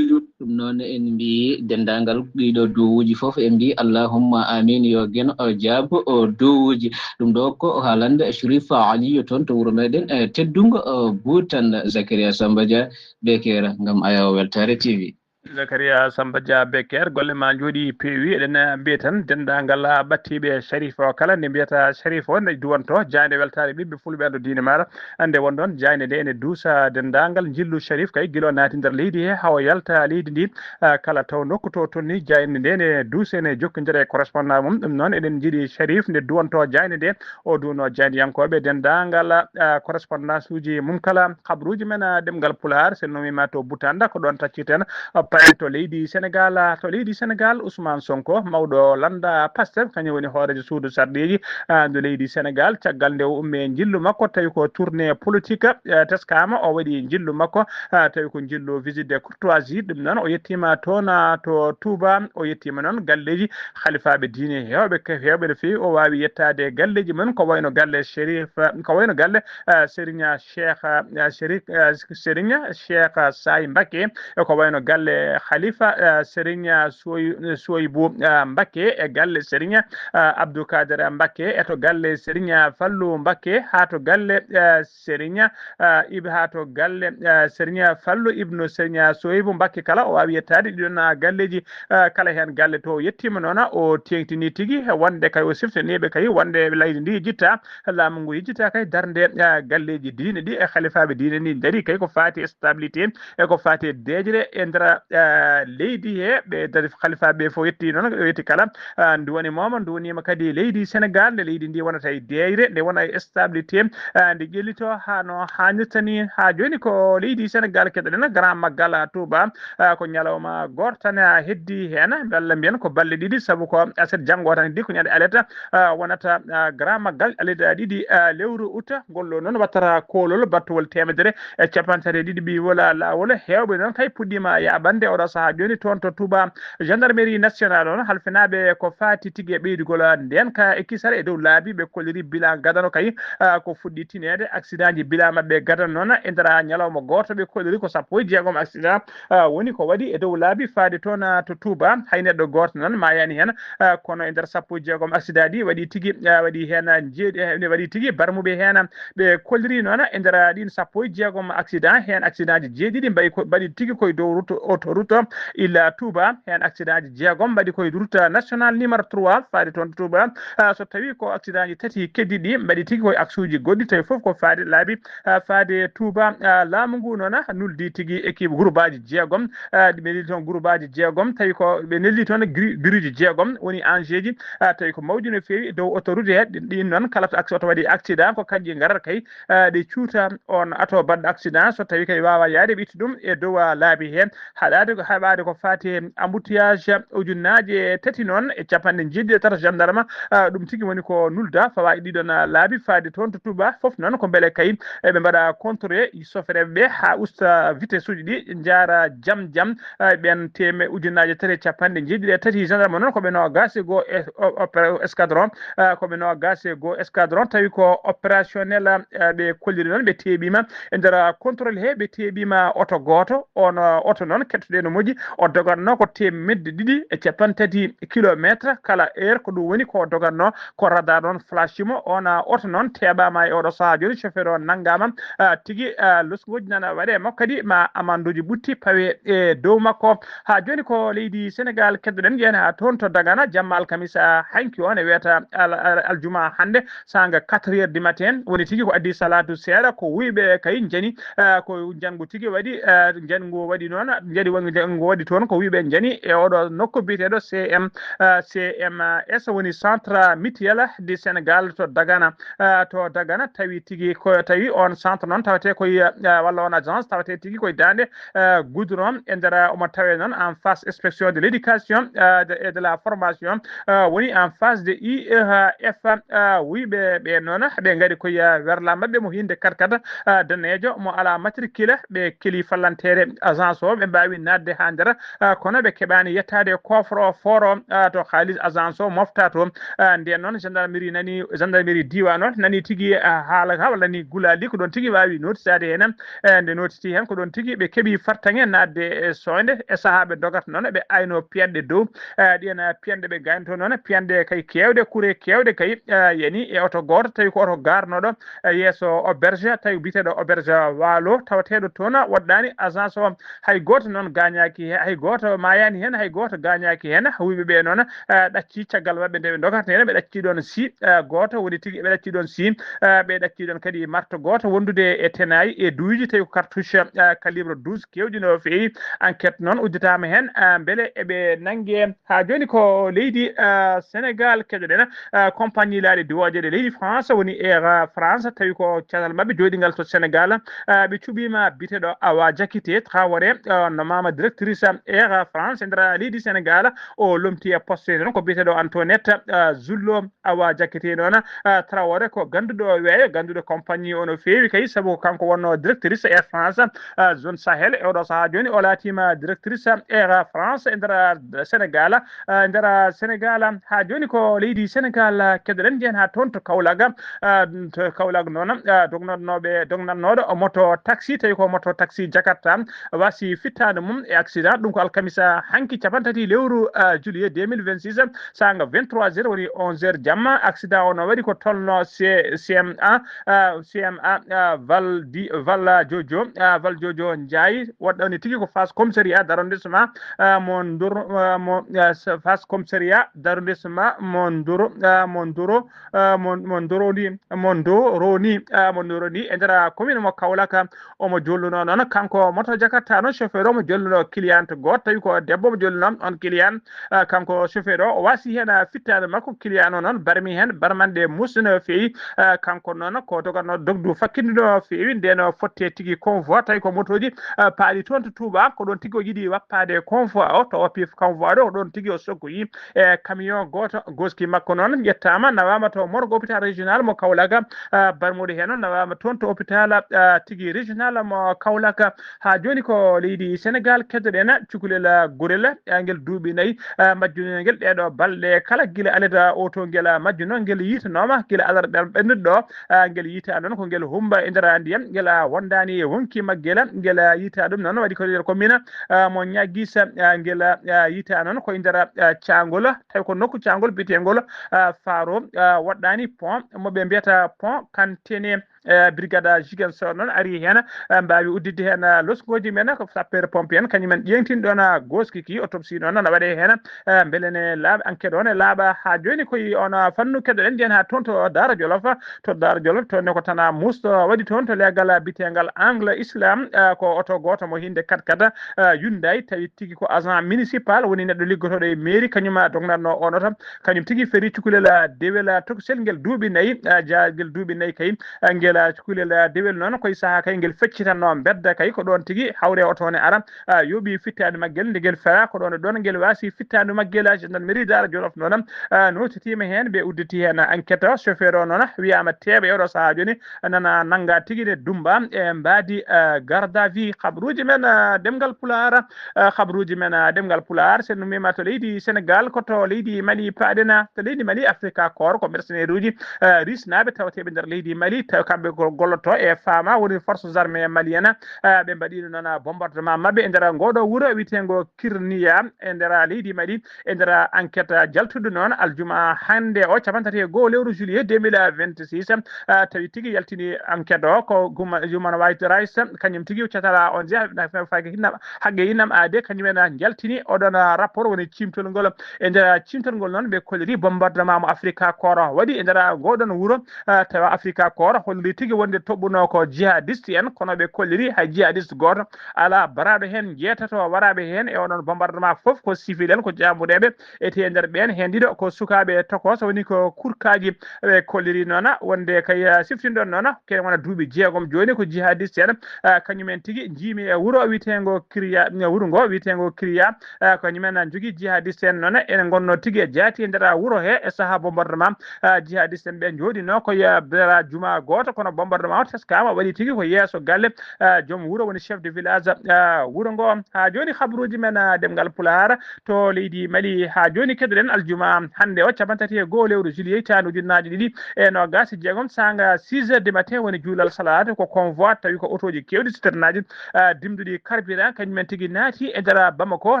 Ɗum noon, en mbiyi denndaangal ɗiɗo duwuuji fof, en mbiyi allahumma amin, yo Geno o jaabo o duwuuji. Ɗum ɗo ko haalande Chérif Aliou toon to wuro meɗen, eh, teddungo, eh, Butanda. Zakaria Samba Dia, Bekera, ngam Ayaw Weltaare T V. Zakaria Samba Dia Becker, golle ma njooɗi peewi. Eɗen, eh, mbiya tan denndaangal, ah, ɓattiiɓe Sharif o kala, nde mbiyata Sharif o nde duwanto jaaynde weltaare ɓiɓɓe fulɓe, anndo diine maaɗa. Annde won ɗoon jaaynde nde ene duusa denndaangal njillu Sharif kay, gila o naati nder leydi he, haa o yalta leydi ndi, ah, kala taw nokku to tolni jaaynde nde ne duusa, ene jokkondira e correspondant mum. Ɗum noon eɗen njiɗi Sharif nde duwanto jaaynde nde, o duwno jaayndiyankooɓe denndaangal, ah, correspondance uji mum kala, habruuji men, ah, ɗemngal Pulaar, so en nowiima to Butanda, ko ɗoon taccirten, ah, payen to leydi Senegaal. Ah, to leydi Senegaal, Ousmane Sonko, mawɗo lannda Pastef, kañum woni hooreejo suudu sarɗiiji, ah, ndu leydi Senegaal, caggal nde o ummi e njillu makko, tawi ko tournée politique, ah, teskaama, o waɗi njillu makko, ah, tawi ko njillu visite de courtoisie. Ɗum noon, o yettiima toon, ah, to Touba, o yettiima noon galleeji halifaaɓe diine heewɓe, heewɓe no feewi. O waawi yettaade galleeji mum, ko wayno galle Sherif, ko wayno galle, eh, Serigne Cheikh, eh, Seri-, eh, Serigne Cheikh Saay Mbacké, e ko wayno galle Khalifa, eh, Serigne Soy-, Soybu, eh, Mbacké, e galle Serigne, eh, Abdou Kader Mbacké, e to galle Serigne Fallou Mbacké, haa to galle, eh, Serigne, eh, Ib-, haa to galle, eh, Serigne Fallou ibnu Serigne Soybu Mbacké kala. O waawi yettaade ɗiɗon, ah, galleeji, eh, kala heen galle to o yettiima noon, o teeŋtini tigi wonde kay o siftaniiɓe kay wonde leydi ndi yejjitta, laamu ngu yejjitta kay darnde, eh, galleeji diine ɗi e halifaaɓe diine ndi ndarii kay ko faati e stabilité e ko faati e deeƴre e nder eh, leydi he, ɓe dari halifaaɓe fof yetti noon, ɓe yetti kala. Ah, ndu woni mooma, ndu woniima kadi leydi Senegal, nde leydi ndi wonata e deeyre, nde wona e stabilité, ah, nde ƴellito haa no haanirta ni. Haa jooni ko leydi Senegal keɗoɗen, Grand Magal Touba, ah, ko ñalawma gooto tan, ah, heddi heen, walla mbiyen ko balɗe ɗiɗi, sabu ko aset janngo tan heddi, ko ñande aleta, ah, wonata, ah, Grand Magal aleda ɗiɗi, ah, lewru uta, ngol ɗo noon wattata koolol battowol teemedere e capanɗe tati e ɗiɗi ɓiwol laawol. Heewɓe noon kay puɗɗiima yaaɓande oɗo sahaa jooni toon to Touba. Gendarmerie nationale on halfinaaɓe ko faati tigi e ɓeydugol ndeen ka e kisal e dow laabi, ɓe kolliri bilan gadano kay, ah, ko fuɗɗi tineede accident ji bilan maɓɓe gadano noon e nder ñalawma gooto ɓe kolliri ko sappo e jeegom accident, ah, woni ko waɗi e dow laabi faade toon, ah, to Touba. Hay neɗɗo gooto noon maayaani heen, ah, kono e nder sappo e jeegom accident ɗi waɗi tigi, ah, waɗi heen, ah, jeeɗi, eh, waɗi tigi barmuɓe heen. Ɓe kolliri noon e nder ɗiin sappo e jeegom accident, heen accident ji jeeɗiɗi mbayi ko, mbaɗi tigi koye dow route, autoroute illa Touba, heen accident ji jeegom mbaɗi koye route nationale numéro trois faade toon to Touba. Ah, so tawi ko accident ji tati keddiɗi mbaɗi tigi koye axe uji goɗɗi, tawi fof ko faade laabi, ah, faade Touba. Ah, laamu ngu noon, ah, nuldi tigi équipe groupe aji jeegom, ah, ɗi ɓe neldi toon groupe aji jeegom, tawi ko ɓe neldi toon gri-, biruji jeegom woni enjeu ji, ah, tawi ko mawɗi no feewi dow autoroute he, ɗin, ɗin noon kala to axe oto waɗi accident ko kanƴi ngarata kay, ah, ɗe cuuta on ato baɗɗo accident, so tawi kay waawa yaade ɓe itti ɗum e dow, ah, laabi he, haɗaade ko, haɓaade ko faati e embouteillage ujunnaaje tati noon e capanɗe jeeɗiɗi e tati gendarme, ah, ɗum tigi woni ko nulda fawa e ɗiɗon, ah, laabi faade toon to Touba fof noon ko mbele kay eɓe mbaɗa contrôle sofereɓe ɓe haa usta vitesse uji ɗi njaara jam jam, ah, ɓen teme ujunnaaje tati e capanɗe jeeɗiɗi e tati gendarme noon ko ɓe noogaas e goo e o-, opéra-, escadron, ah, ko ɓe noogaas e goo escadron tawi ko opérationnel, ah, ɓe kolliri noon ɓe teeɓiima e nder contrôle he ɓe teeɓiima oto gooto. On, ah, oto noon kettuɗe no moƴƴi o dogatno ko teemedde ɗiɗi e capanɗe tati kilometre kala heure, ko ɗum woni ko dogatno ko radar noon flash mo. On, ah, oto noon teeɓaama e oɗo sahaa jooni, chauffeur o nanngaama, ah, tigi, ah, loskuuji nana waɗe makko kadi ma amanduuji ɓutti pawe e dow makko. Haa jooni ko leydi Senegal keddoɗen, ƴeewen haa toon to Dagana jamma alkamisa hanki o ne wiyata al-, al-, aljuma hannde, saanga quatre heures du matin, woni tigi ko addi salaatu seeɗa, ko wuyɓe kay njani, ah, ko njanngu tigi waɗi, ah, njanngu waɗi noon, njani wa-, njanngu waɗi toon, ko wuyɓe njani e oɗo nokku biyeteeɗo C M, ah, C M S, woni Centre Mutuel du Sénégal to Dagana, ah, to Dagana, tawi tigi ko, tawi on centre noon tawete koye, ah, walla on agence tawete tigi koye daande, ah, goudron e nder, ah, omo tawe noon en face inspection de l'éducation, ah, de, et de la formation, ah, woni en face de I E F, ah, wuyɓe ɓe noon, ɓe ngari koye, ah, werla maɓɓe mo hinde kat kat, ah, daneejo mo ala matricule, ɓe keli fallantere agence o, ɓe mbaawi naatde haa nder, ah, kono ɓe keɓaani yettaade coffre fort o, ah, to haalis agence o mofta to. Ah, nden noon gendarmerie nani, gendarmerie diiwaan o nani tigi, ah, haala ka, walla nani gulaali ko ɗoon tigi waawi nootisaade heen. Eh, nde nootiti heen ko ɗoon tigi ɓe keɓi fartaŋŋe naatde e soynde e sahaa ɓe dogata noon ɓe ayno piyanɗe dow. Eh, ɗiyen, ah, piyanɗe ɓe gaynoto noon, piyanɗe kay keewɗe, kure keewɗe kay, ah, yani e oto gooto, tawi ko oto garnoɗo, eh, yeeso auberge, tawi biyeteeɗo auberge Waalo, tawateeɗo toon woɗɗaani agence o. Hay gooto noon gaañaaki he, hay gooto maayaani heen, hay gooto gaañaaki heen. Wuyɓe ɓe noon, eh, ɗacci caggal maɓɓe nde ɓe ndogata heen, ɓe ɗacci ɗoon si, eh, gooto woni tigi, ɓe ɗacci ɗoon si, eh, ɓe ɗacci ɗoon kadi marto gooto wondude e tenaille e duuji, tawi ko cartouche, eh, calibre douze keewɗi no feewi. Enquête noon udditaama heen, eh, mbele eɓe nannge. Haa jooni ko leydi, eh, Senegal keɗoɗen, eh, compagnie laaɗe diwooje ɗe leydi France woni Air France, tawi ko canal maɓɓe jooɗingal to Senegal. Eh, ɓe cuɓiima biyeteeɗo Awa Jakite Traoré, eh, nomaama directrice Air France e nder leydi Senegal. O lomti e poste noon ko biyeteeɗo Antoinette, eh, Zullo. Awa Jakite noon, eh, Traoré ko gannduɗo weeyo, gannduɗo compagnie o no feewi kay, sabu ko kanko wonno directrice Air France, eh, zone Sahel. E oɗo sahaa jooni o laatiima directrice Air France e nder, eh, Senegal. Eh, nder Senegal, haa jooni ko leydi Senegal, eh, keɗoɗen, njiyen haa toon to Kaolack. Eh, to Kaolack noon, eh, dognatnooɓe, dognatnooɗo moto taxi, tawi ko moto taxi Jakarta, wasi fittaandu mum e accident. Ɗum ko alkamisa hanki capanɗe tati lewru, eh, juillet deux mille vingt-six, saanga vingt-trois heures woni onze heures jamma. Accident o no waɗi ko tolno C-, C M A, eh, C M A, eh, Val di, Val Jojo, eh, Val Jojo Ndiaye, waɗɗo ni tigi ko face commissariat d'arrondissement, eh, mo Ndor, eh, mo, eh, s-, face commissariat d'arrondissement mo Ndoro, eh, mo Ndoro, eh, mo, mo Ndoroni, mo Ndoroni, eh, mo Ndoroni e nder commune mo Kaolack. Omo jolluno noon, kanko moto Jakarta noon, chauffeur o mo jolluno jolluno client gooto, tawi ko debbo mo jolluno on client. Ah, kanko chauffeur o, o wasi heen, ah, fittaandu makko. Client o noon barmi heen barmanɗe musde no feewi. Ah, kanko noon ko doganno dogdu fakkitdu no feewi. Ndeno fotte tigi convoi, tawi ko motooji, ah, paaɗi toon to Touba, ko ɗoon tigi o yiɗi wappaade convoi o, to wappi convoi ɗo, ko ɗoon tigi o sokkoyi e camion gooto. Goski makko noon ƴettaama, nawaama to morgue hôpital régional mo Kaolack. Ah, barmuɗo heen o nawaama toon to hôpital, ah, tigi régional mo Kaolack. Haa jooni ko leydi Senegal keddoɗen, cukalel, ah, gorel, ah, ngel duuɓi nayi, ah, majjunoo ngel ɗeeɗo balɗe kala. Gila alet, ah, o to ngel, ah, majjunoo, ngel yiitanooma gila alarba ɓennuɗo ɗo. Ah, ngel yiitaa noon ko ngel humba e nder ndiyam, ngel, ah, wondaani e wonki maggel, ngel, ah, yiitaa ɗum noon waɗi ko nder commune, ah, mo Niaguis, ah, ngel, ah, yiitaa noon ko e nder, ah, caangol, tawi ko nokku caangol biyeteengol, ah, Faro, ah, waɗɗaani pont mo ɓe mbiyata pont Kantene. Eh, brigade Ziguinchor noon ari heen, eh, mbaawi udditde heen, eh, losgooji men, ko sapeur pompier en, kañum en ƴeeŋtin ɗoon, eh, gooski ki, autopsie noon ana waɗee heen, eh, mbele ne laaɓa, enquête o ne laaɓa. Haa jooni ko e oon, eh, fannu keddoɗen, njiyen haa toon to Daara Jolof. To Daara Jolof, toon ne ko tan, eh, musto waɗi toon to leegal, eh, biteengal Angle Islam, eh, ko oto gooto mo hinde kat kat, eh, Hyundai, tawi tigi ko agent municipal, woni neɗɗo liggotooɗo e mairie, kañum, eh, dognatno oon oto. Kañum tigi ferii cukalel, ah, dewel, ah, tokosel ngel duuɓi nayi, ah, ja-, ngel duuɓi nayi kay, ah, ngel, ah, cukalel, ah, dewel noon koye sahaa kay ngel feccitanno mbedda kay, ko ɗoon tigi hawre oto ne ara, ah, yooɓi fittaandu maggel. Nde ngel fera ko ɗoon e ɗoon ngel wasi fittaandu maggel, ah, gendarmerie Daara Jolof noon, ah, nootitiima heen, ɓe udditi heen enquête. Chauffeur o noon wiyaama teeɓa e oɗo sahaa jooni, nana nannga tigi ne dummba e mbaadi, ah, garde à vue. Habruuji men, ah, ɗemngal Pulaar, ah, habruuji men, ah, ɗemngal Pulaar, so en ummiima to leydi Senegal, ko to leydi Mali paaɗen, ah, to leydi Mali, Afrika Koor, ko mercenaire uji, ah, risnaaɓe tawateeɓe nder leydi Mali, taw kamɓe ko golloto e faama, woni forces armées maliennes, ah, ɓe mbaɗiino noon, ah, bombardement maɓɓe e nder ngooɗo wuro wiyeteengo Kirniya e nder leydi Mali, e nder enquête jaltuɗo noon aljuma hannde o, capanɗe tati e go'o lewru juillet deux mille vingt-six, ah, tawi tigi yaltini enquête o ko guma-, Human Rights Rights, kañum tigi catala on jeeya, na fe-, fayke hinnam, haqqe innam aade, kañum en njaltini oɗon, ah, rapport woni cimtol ngol. E nder cimtol ngol noon ɓe kolliri bombardement mo Afrika Koor waɗi e nder ngoɗon wuro, ah, tawa Afrika Koor holliri tigi wonde toɓɓuno ko jihadiste en, kono ɓe kolliri hay jihadiste gooto alaa, baraaɗo heen. Jeetato waraaɓe heen e oɗon bombardement fof ko civil en, ko jaabuɗeeɓe. Ete e nder ɓeen heen ɗiɗo ko sukaaɓe tokooso, woni ko kurkaaji. Ɓe kolliri noon wonde kay, ah, siftinɗon noon, kene wona duuɓi jeegom jooni ko jihadiste en, ah, kañum en tigi njiimi e wuro wiyeteengo Kiriya, wuro ngo wiyeteengo Kiriya, ah, kañum en njogii jihadiste en noon, ene ngonno tigi e jaati e nder wuro he e sahaa bombardement, ah, jihadiste en ɓe njooɗino ko e nder juma gooto, kono bombardement o teskaama, waɗi tigi ko yeeso galle, ah, joom wuro woni chef de village, ah, wuro ngo. Haa jooni habruuji men, ah, ɗemngal Pulaar to leydi Mali. Haa jooni keddoɗen aljuma hannde o, capanɗe tati e go'o lewru juillet, taandu ujunnaaje ɗiɗi e noogaas e jeegom, saanga six heures du matin woni juulal salaatu, ko convoi tawi ko otooji keewɗi citernaaji, ah, dimduɗi carburant, kañum en tigi naati e nder Bamako,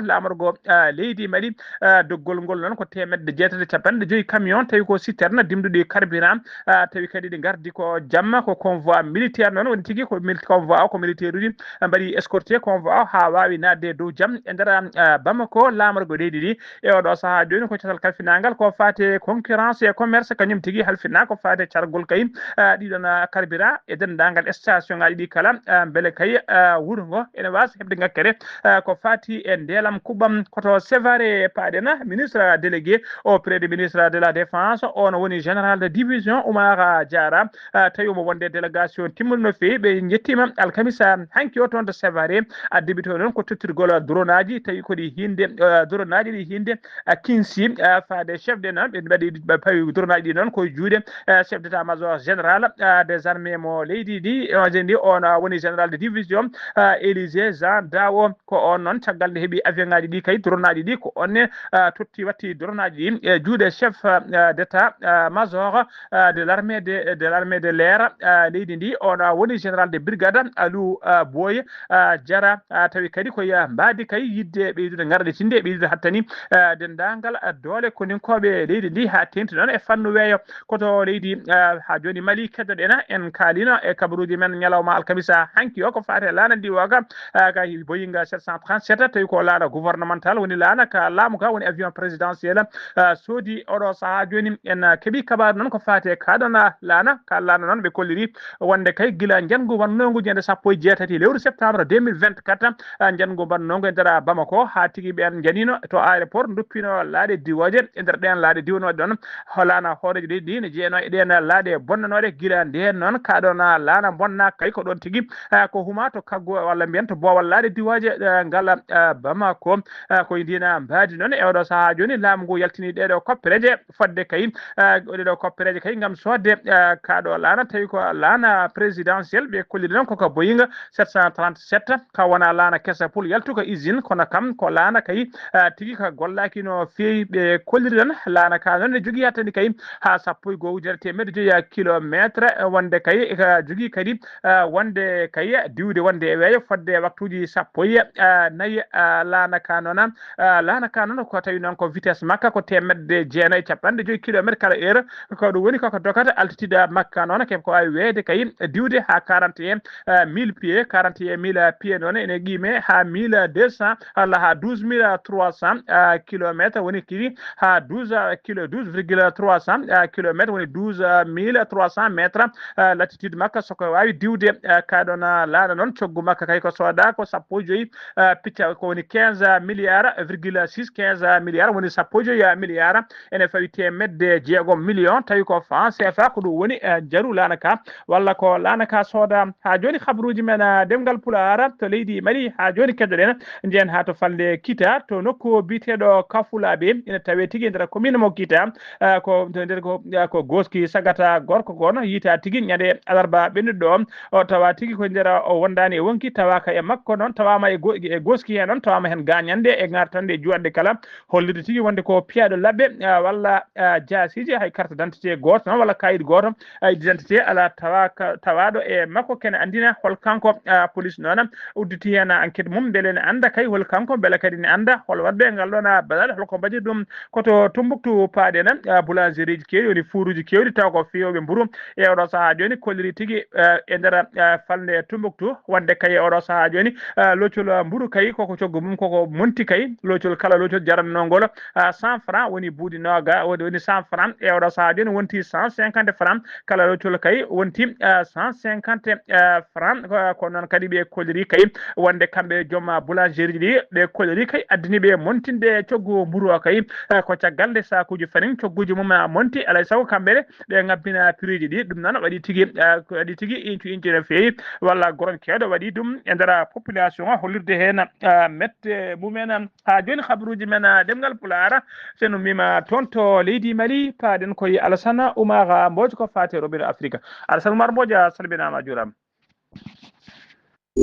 laamorgo, ah, leydi Mali. Ah, doggol ngol noon ko teemedde jeetati e capanɗe joyi camion, tawi ko citerne dimduɗi carburant, ah, tawi kadi ɗi ngardi ko jamma, ko convoi militaire noon woni tigi, ko mil-, convoi o ko militaire uji mbaɗi escorté convoi o haa waawi naatde e dow jam e nder, ah, Bamako, laamorgo leydi ndi. E oɗo sahaa jooni ko catal kalfinaangal ko faati e concurrence e commerce, kañum tigi halfinaa ko faati e cargol kay, ah, ɗiɗon, ah, carburant e denndaangal station ngaji ɗi kala, ah, mbele kay, ah, wuro ngo ene waasa heɓde ngakkere, ah, ko faati e ndeelam kuɓɓam. Ko to Sévaré paaɗen, ministre délégué auprès du ministre de la Défense, on woni général de division Oumar Diarra, ah, tawi omo wonde délégation timmuɗo no feewi. Ɓe njettiima alkamisa hanki o toon to Sévaré. Addibi toon noon ko tottirgol dronaji, tawi ko ɗi hinde, ah, dronaji ɗi hinde, ah, kinsi, ah, faade chef de noon, ɓe mbaɗi, ɓe pawi dronaji ɗi noon ko e juuɗe, ah, chef d'état-major général, ah, des armées mo leydi ndi, on ndi, on, ah, woni général de division, ah, Élisée Jean Dao. Ko on noon, caggal nde heɓi avion ngaji ɗi kay, dronaji ɗi, ko on ne, ah, totti watti dronaji ɗi e juuɗe chef, ah, d'état, ah, major, ah, de l'armée de, de l'armée de l'air, ah, leydi ndi. On, ah, woni général de brigade Aliou, ah, Boye, ah, Diarra, ah, tawi kadi ko ya mbaadi kay yidde ɓeydude ngarɗitinde, ɓeydude hattani, ah, denndaangal, ah, doole koninkoɓe leydi ndi haa teŋti noon e fannu weeyo. Ko to leydi, ah, haa jooni Mali keddoɗen, en kaalino e kabaruuji men ñalawma alkamisa hanki o ko faati e laana ndi o ka, ah, ka Boeing sept cent trente-sept, tawi ko laana gouvernemental woni laana ka laamu ka woni avion présidentiel, ah, soodi oɗo sahaa jooni. En, ah, keɓi kabaaru noon ko faati e ka ɗon, ah, laana, ka laana noon ɓe kolliri wonde kay gila njanngu wannongu ñande sappo e jeetati lewru septembre deux mille vingt-quatre, ah, njanngu wannongu e nder Bamako, haa tigi ɓeen njaniino to aéroport, nduppino laaɗe diwooje. E nder ɗeen laaɗe diwanooɗe ɗoon, laana hooreejo leydi ndi ne jeyanoo e ɗeen laaɗe bonnanooɗe. Gila ndeen noon, kaa ɗoon laana bonna kay ko ɗoon tigi, ah, ko huma to kaggu walla mbiyen to boowal laaɗe diwooje, ah, ngal, ah, Bamako. Ah, ko e ndiin mbaadi noon e oɗo sahaa jooni laamu ngu yaltini ɗeeɗo koppereeje fodde kay, ah, ɗeeɗo koppereeje kay ngam soodde, ah, kaa ɗo laana, tawi ko laana présidentiel ɓe kolliri noon koko Boeing sept cent trente-sept, ka wona laana kesa pul yaltuka usine, kono kam ko laana kay, ah, tigi ka gollaaki no feewi. Ɓe kolliri noon laana ka noon ne jogii hattani kay haa sappo e goo ujunere teemedde joyi kilometre, eh, wonde kay ka jogii kadi, ah, wonde kay diwde wonde e weeyo fodde waktuuji sappo e, ah, nayi, ah, laana ka noon, ah, laana ka noon ko tawi noon ko vitesse makka ko teemedde jeenayi e capanɗe joyi kilometre kala heure. Ko ɗum woni koko dogata altitude makka noon, ke ko waawi weeyde kay diwde haa quarante et un mille pieds, quarante et un mille pieds noon ene qiime haa mille deux cents walla haa douze mille trois cents, ah, kilometre, woni kadi haa douze, ah, kilo, douze virgule trois cents, ah, kilometre, woni douze mille trois cents mètres, ah, latitude makka, soko waawi diwde, ah, kaa ɗoon, ah, laana noon, coggu makka kay ko sooda ko sappo e joyi, ah, picca, ko woni quinze milliards virgule six, quinze milliards, woni sappo e joyi milliards, ene fawi teemedde jeegom million, tawi ko franc C F A, ko ɗum woni, eh, njaru laana ka, walla ko laana ka sooda. Haa jooni, habruuji men, eh, ɗemngal Pulaar to leydi Mali, haa jooni keddoɗen, njehen haa to falnde Kita, to nokku biyeteeɗo Kafulaaɓe, ina tawee tigi e nder commune mo Kita, eh, ko to nder ko, eh, ko gooski sagata gorko gono, yiytaa tigi ñande alarba ɓennuɗo ɗo, o tawa tigi ko nder o wondaani e wonki, tawaaka e makko noon, tawaama e go-, e gooski heen noon, tawaama heen gaañannde e ŋartannde e juwatde kala, hollirde tigi wonde ko piyaaɗo labbe, ah, walla, ah, jaasiije, hay carte d'identité gooto noon walla kayit gooto, ah, d'identité alaa tawa ka-, tawaaɗo e makko, kene anndina hol kanko, ah, police noon udditi heen enquête mum, mbele ne annda kay hol kanko, mbele kadi ne annda hol waɗɓe ngal ɗoon, ah, badal, hol ko mbaɗi ɗum. Ko to Tumbuktu paaɗen, ah, boulangerie ji keewɗi, woni fuuruuji keewɗi, taw ko fiyooɓe mburu. E oɗo sahaa jooni kolliri tigi, ah, e nder, ah, falnde Tumbuktu, wonde kay e oɗo sahaa jooni, ah, loccol, ah, mburu kay koko coggu mum koko monti kay, loccol kala loccol jarannoo ngol, ah, cent francs, woni buuɗi nooga, woni, woni cent francs, e oɗo sahaa jooni wonti cent cinquante francs, kala loccol kay wonti, ah, cent cinquante, ah, francs. Ko, ko noon kadi ɓe kolliri kay wonde kamɓe joom, ah, boulangerie ji ɗi, ɓe kolliri kay addini ɓe montinde coggu mburu o kay, ah, ko caggal nde sakuuji fanin cogguuji mum, ah, monti, alay sago kamɓe ne ɓe ngabbina prix ji ɗi. Ɗum noon waɗi tigi, ah, ko waɗi tigi incu incu no feewi, walla goronkeeɗo waɗi ɗum e nder population o, hollirde heen, ah, mette mumen. Haa jooni, habruuji men, ah, ɗemngal Pulaar, so en ummiima toon to leydi Mali, paaɗen koye Alassane Oumar Mbodj ko faati e roɓɓere Afrique. Alassane Oumar Mbodj, a salminaama, a juuraama.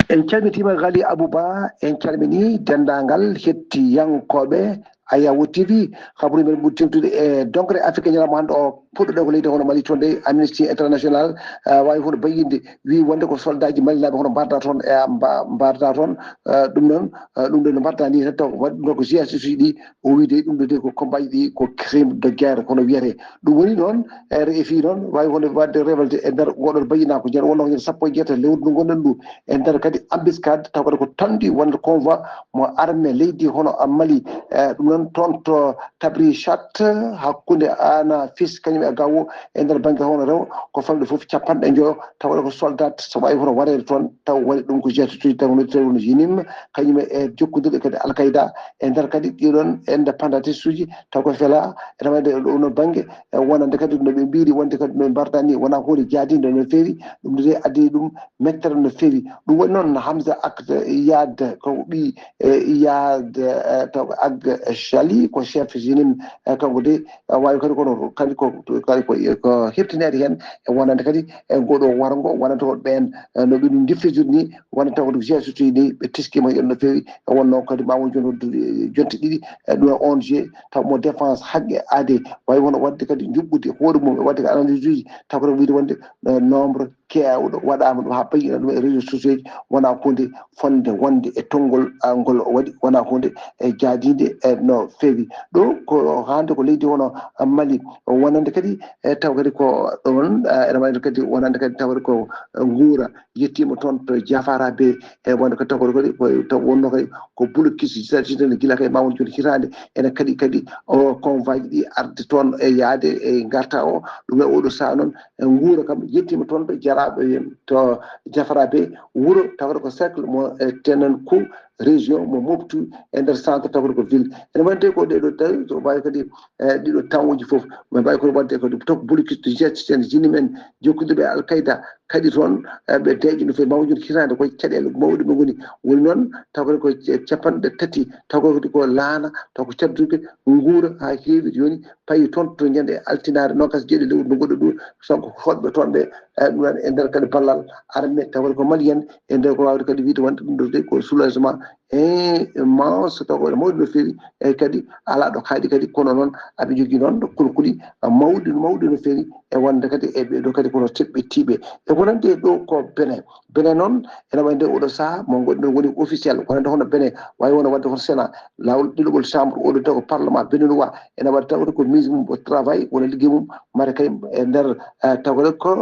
En calmitiima Ghali Abou Ba, en calminii denndaangal hettiyankooɓe Ayawo T V. Habruuji men ɓuri teeŋtude e doŋre Afrique ñalawma hannde o, puɗɗoɗen ko leydi hono Mali, toon de Amnesty International, eh, waawi hono bayyinde, wii wonde ko soldaaji malinaaɓe hono mbarda toon, e mba-, mbarda toon, eh, ɗum noon, eh, ɗum ɗo no mbarda ni tan taw waɗi ɗum ɗo ko G S S uji ɗi, o wii de ɗum ɗo de ko combat ji ɗi ko crime de guerre kono wiyetee. Ɗum woni noon, R F I noon waawi hono waɗde révolté e nder ngoɗon bayyinaa ko nder wonno ko nder sappo e jeetati lewru ndu ngonɗen ndu, e nder kadi embuscade, taw kadi ko tanndi wonde convoi mo armée leydi hono Mali, eh, ɗum noon toon to Tabrichat, hakkunde Ana Fis kañum e Gawo, e nder bannge hono rewo, ko famɗi fof capanɗe njoyo, taw kadi ko soldat, so waawi hono wareede toon, taw waɗi ɗum ko jeetatuji, taw no tawi woni Jinim, kañum e jokkondirɗe kadi Al Qaeda, e nder kadi ɗiɗon indépendantistes uji, taw ko fela, ene wayde e oɗo bannge, e wonande kadi no ɓe mbiiri wonde kadi no ɓe mbarda ni, wonaa huunde jaadiinde no feewi, ɗum de addi ɗum mettere no feewi. Ɗum woni noon Hamza Ak Iyad, ko ɓii, e, Iyad, e, taw ko Ag Chali, ko chef Jinim, e, kanko de, e, waawi kadi kono kadi ko, kadi ko, ko heɓtineede heen, e wonande kadi e ngoɗo warngo, wonande ko ɓeen, e, no ɓe ɗum ndiffidir ni, wonande taw ko ɗum jeesuti ni, ɓe teskima heen no feewi, e wonno kadi ma won jon-, jonte ɗiɗi, e ɗum O N G, taw mo défense haqqe aade, waawi hono waɗde kadi njuɓɓudi hoore mum, e waɗde ko analyse uji, taw ko wiide wonde, e, nombre keewɗo waɗaama ɗum haa payi ɗum e réseaux sociaux ji, wonaa huunde fotnde wonde e tonngol, a, ngol o waɗi, wonaa huunde e jaadiinde e no feewi. Ɗo ko hannde ko leydi wano Mali, wonande kadi e taw kadi ko ɗon, ene wayno kadi wonande kadi taw kadi ko nguura yettiima toon to Jafara Be, e wonde ko taw kadi ko taw wonno kadi ko blocus jiidaade gila kay ma won jooni hitaande, ene kadi kadi o convoyji ɗi arde toon e yaade e ngarta o, ɗum e oɗo saha noon e nguura kam yettiima toon to Jaraɓe, to Jafara Be, wuro taw kadi ko cercle mo e tenen ko région mo Moptu e nder centre taw kadi ko ville. Ene wonde ko ɗeɗo tawi so mbawi kadi e ɗiɗo tawoji fof, ɓe mbawi kono wadde kadi top bolukiste jettiten jini men jokkude ɓe Al Qaeda kadi toon, e ɓe deeƴi no fewi mawjud hitaande koye caɗele mawɗe ɓe ngoni. Woni noon taw kadi ko capanɗe tati taw kadi ko laana taw ko cadduɓe nguura ha heewi joni payi toon to ñande altinaare nogas jeeɗi lewru ndu goɗɗo ɗum, donc hoɗɓe toon ɓe e ɗum e nder kadi ballal armée taw kadi ko malien e nder ko wawde kadi wiide wonde ɗum ɗo de ko soulagement e manso taw ko mawɗo no fewi. E kadi ala ɗo kaaɗi kadi kono noon aɓe jogii noon kulkuli mawɗi mawɗi no fewi e wonde kadi e ɓeɗo kadi kono teɓɓitiiɓe e ko nandi e ɗo ko Benin. Benin noon ene wayde oɗo saha mo gonɗen woni officiel wonande hono Benin wawi wona wadde hono Sénat, lawol ɗiɗoɓol chambre oɗo taw ko parlement béninois ene waɗa tawde ko mise mum au travail wona ligguey mum mata kay e nder tawde ko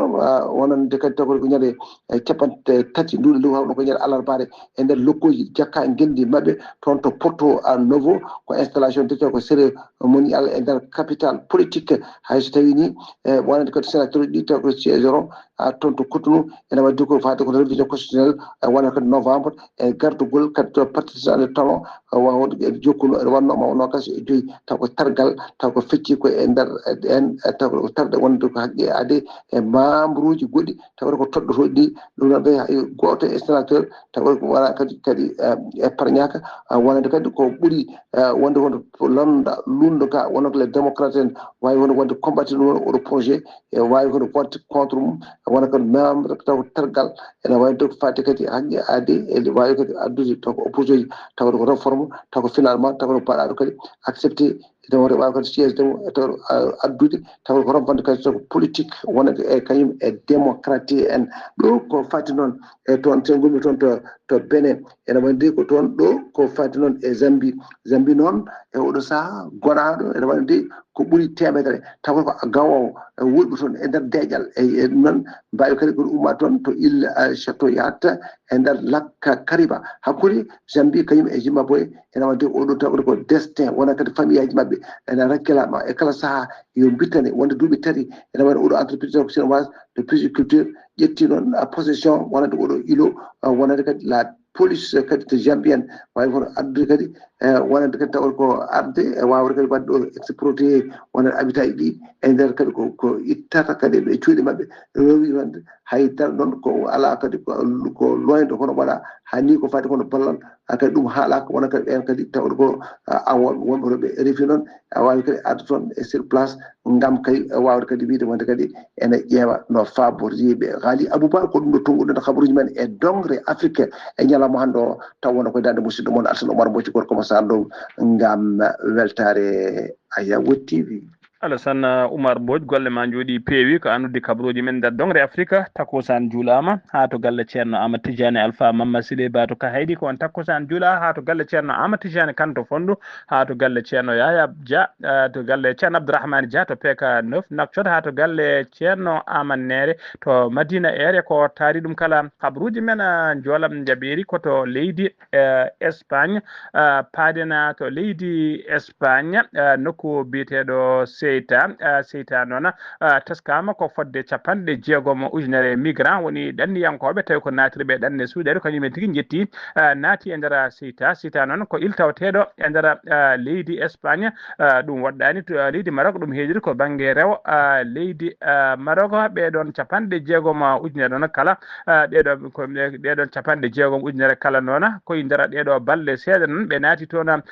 wonande kadi tawde ko ñande e capanɗe tati nduɗo lewru hawno ko ñande alarbaare e nder lokkoji jakka ngenndi maɓɓe toon to Porto Novo. Ko installation de taw ko cérémonial e nder capital politique, hay so tawi ni e wonande kadi sénateur ɗi taw ko siégero a toon to Cotonou ene wadde ko faade ko révision constitutionnelle e wonande kadi novembre e gardugol kadi to partisan de talon wawde e jokkuno e wannoma o nogas e joyi taw ko targal taw ko fecci ko e nder en taw ko tarde wonde ko haqqe aade e membre uji goɗɗi tawde ko toɗɗotooɗi ɗi. Ɗum noon ɓe hay gooto e sénateur taw ko wona kadi kadi épargnaka wonande kadi ko ɓuri wonde hono londa lundo ga wonande les démocrates en wawi hono wonde combattre ɗum won oɗo projet e wawi hono vote contre mum wona kadi membre taw targal ene wawi donc fadde kadi haqqe aade ene wawi kadi addude taw ko opposition ji taw ko réforme taw ko finalement taw ko baɗaɗo kadi accepté ene wota wawi kadi siège taw e taw addude taw ko rompande kadi taw ko politique wonande e kañum e démocratie en. Ɗo ko fati noon e toon tengumi toon to to Benin ene wayde ko toon ɗo ko fati noon e Zambie. Zambie noon e oɗo saha goɗaɗo ene wayde ko ɓuri temedere taw ko gawowo e wulɓe toon e nder deƴal e ɗum noon mbawi kadi koɗo umma toon to île château yatta e nder lakka kariba hakkude Zambie kañum e Zimbabwe. Ene wayde oɗo taw ko destin wona kadi famille aji maɓɓe ene rakkilama e kala saaha yo bittane wonde duuɓi tati ene wayde oɗo entreprise ko chinoise de pisciculture ƴetti noon possession wonande oɗo îlot wonande kadi la police kadi to Zambie en wawi kono addude kadi e wonande kadi taw ko arde e wawde kadi wadde ɗo exproprié wonande habitat ji ɗi e nder kadi ko ko ittata kadi ɓe cuuɗi maɓɓe rewi wonde hay dal noon ko ala kadi ko loyde kono waɗa hani ko fati kono ballal kadi ɗum haalaka wona kadi ɓen kadi tawde ko awon wonɓe to ɓe refi noon a wawi kadi arde toon e sur place ngam kay wawde kadi wiide wonde kadi ene ƴeewa no faboriɓe haali Abouba ko ɗum ɗo tonguɗen habaruji men e dongre Afrique e ñalawma hannde o taw wona koye darde musidɗo mon Alsan Omar Mboci gorko mo Sarr Dow ngam weltare Ayawo T V. Alassane Oumar Mbodj golle ma njooɗi peewi ko an uddi kabaruuji men nder dongre Afrika. Takusan juulaama haa to galle ceerno Aamadu Tijaani Alfa Mamma Sile Ba to Kahaydi ko on takusan juula haa to galle ceerno Aamadu Tijaani Kan to Fonndu haa to galle ceerno Yaya Dia to galle ceerno Abdourahmane Dia to P K neuf Nouakchott haa to galle ceerno Aamadu Neere to Madina Eere ko taari ɗum kala kabaruuji men njoolam njaɓeeri ko to leydi Espagne paaden to leydi Espagne nokku biyeteeɗo Ceuta. Ceuta noon teskaama ko fodde capanɗe jeegom ujunere migrant woni ɗanniyankooɓe tawi ko naatirɓe ɗanne suuɗere kañum en tigi njetti naati e nder Ceuta. Ceuta noon ko il tawateeɗo e nder leydi Espagne. Ɗum waɗɗaani leydi Maroc ɗum heediri ko bannge rewo leydi Maroc ɓeɗon capanɗe jeegom ujunere noon kala ɗeɗo ko ɗeɗon capanɗe jeegom ujunere kala noon koye nder ɗeɗo balɗe seeɗa noon ɓe naati toon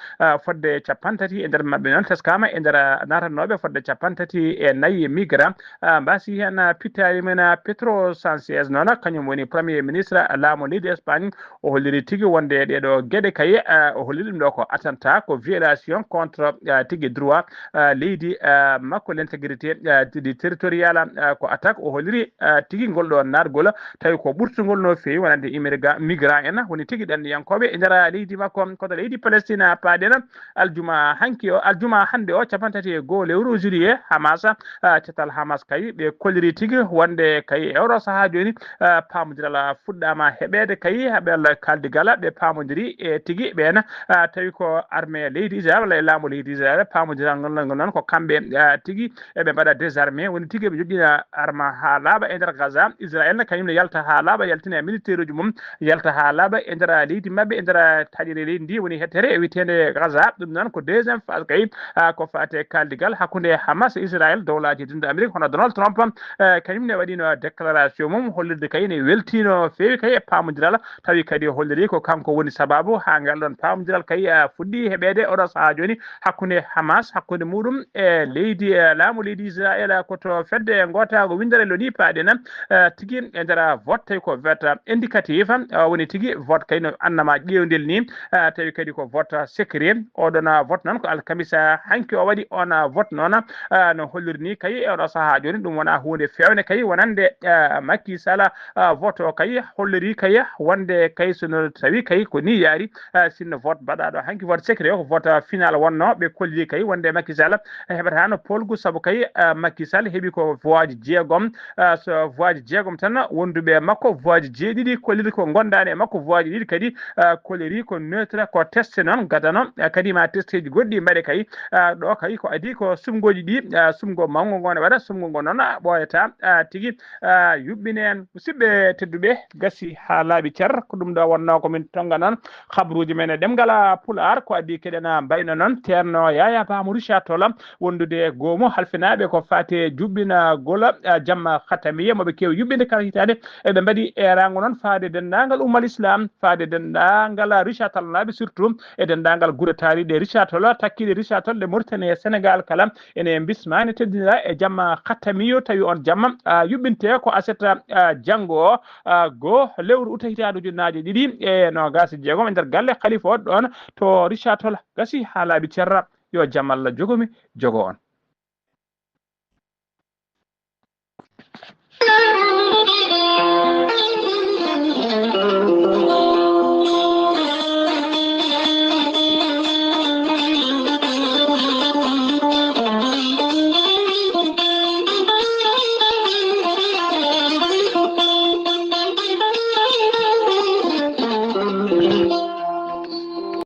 fodde capantati e nder maɓɓe noon teskama e nder natannoɓe fodde nde capanɗe tati e nayi migrant, ah, mbasi heen, ah, pittaali men, ah, Pedro Sanchez noon, kañum woni premier ministre, ah, laamu leydi Espagne. O holliri tigi wonde ɗeeɗo geɗe kaye, ah, o holliri ɗum ɗo ko attentat, ko violation contre, ah, tigi droit, ah, leydi, ah, makko, l'intégrité, ah, di territorial, ah, ko attaque. O holliri, ah, tigi ngol ɗo naatgol tawi ko ɓurtungol no feewi wonande immigra-, migrant en woni tigi ɗanniyankooɓe e nder leydi makko, koto leydi Palestine paaɗen. Aljuma hanki o, aljuma hannde o, capanɗe tati e goo lewru juillet, Hamas, ah, catal Hamas kay, ɓe kolliri tigi wonde kay e oɗo sahaa jooni, ah, paamondiral fuɗɗaama heɓeede kay, haɓel kaldigal, ɓe paamondiri e tigi ɓeen, ah, tawi ko armée leydi Israël walla e laamu leydi Israël, paamondiral ngal, ngal noon ko kamɓe, ah, tigi eɓe mbaɗa désarmé, woni tigi eɓe joƴƴina arma haa laaɓa e nder Gaza. Israël ne kañum ne yalta haa laaɓa, yaltina e militaire uji mum, yalta haa laaɓa e nder leydi maɓɓe, e nder taƴere leydi ndi woni hettere e witeende Gaza. Ɗum noon ko deuxième phase kay, ah, ko faate kaldigal hakkunde Hamas e Israël. Dowlaaji dinɗo Amérique hono Donald Trump, eh, kañum ne waɗino déclaration mum hollirde kay ne weltino feewi kay e paamondiral, tawi kadi holliri ko kanko woni sababu haa ngal ɗon paamondiral kay, ah, fuɗɗi heɓeede oɗo sahaa jooni hakkunde Hamas, hakkunde muɗum e leydi, eh, laamu leydi Israël, ko to fedde ngootaago winndere loni paaɗen, eh, tigi e nder vote tawi ko vote indicatif, eh, woni tigi vote kay no annama ƴeewndel ni, eh, tawi kadi ko vote secret. Oɗon vote noon ko alkamisa hanki o waɗi on vote noon, eh, no holliri ni kay e oɗo sahaa jooni ɗum wona huunde feewne kay wonande, eh, Macky Sall, eh, vote o kay holliri kay wonde kay so no tawi kay ko ni yaari, ah, sinno vote baɗaɗo hanki vote secret o ko vote final wonno, ɓe kolli kay wonde Macky Sall heɓata no polgu sabu kay, ah, Macky Sall heɓi ko voix ji jeegom, ah, so voix ji jeegom tan wonduɓe e makko, voix ji jeeɗiɗi kolliri ko gondaani e makko, voix ji ɗiɗi kadi, ah, kolliri ko neutre, ko teste noon gadano, ah, kadi ma testeji goɗɗi mbaɗe kay, ah, ɗo kay ko adi ko sumgoji ɗi, ah, sumgo mawngo ngo ne waɗa, sumgo ngo noon, ah, ɓooyata, ah, tigi, ah, yuɓɓine en. Musidɓe tedduɓe, gasi haa laaɓi cer, ko ɗum ɗo wonnoo ko min tonga noon habruuji men e ɗemngal Pulaar, ko adii keɗen mbayno noon Ceerno Yaya Ba mo Richard Toll, wondude e goomu halfinaaɓe ko faati e juɓɓinagol, ah, jamma Khatamiya, mo ɓe keewi yuɓɓinde kala hitaande. Eɓe mbaɗi eeraango noon faade denndaangal ummal Islam, faade denndaangal Richard Toll naaɓe, surtout e denndaangal gure taariiɗe Richard Toll, takkiiɗe Richard Toll ɗe Mauritanie e Sénégal kala. Ene bismaa, ene teddinira e jamma Khatamiyo, tawi on jamma, ah, yuɓɓinte ko aset, ah, janngo o, ah, goo lewru uta hitaande ujunnaaje ɗiɗi e noogaas e jeegom e nder galle Khalifa o ɗoon to Richard Toll. Gasi haa laaɓi cer, yo jam Allah jogo mi, jogo on.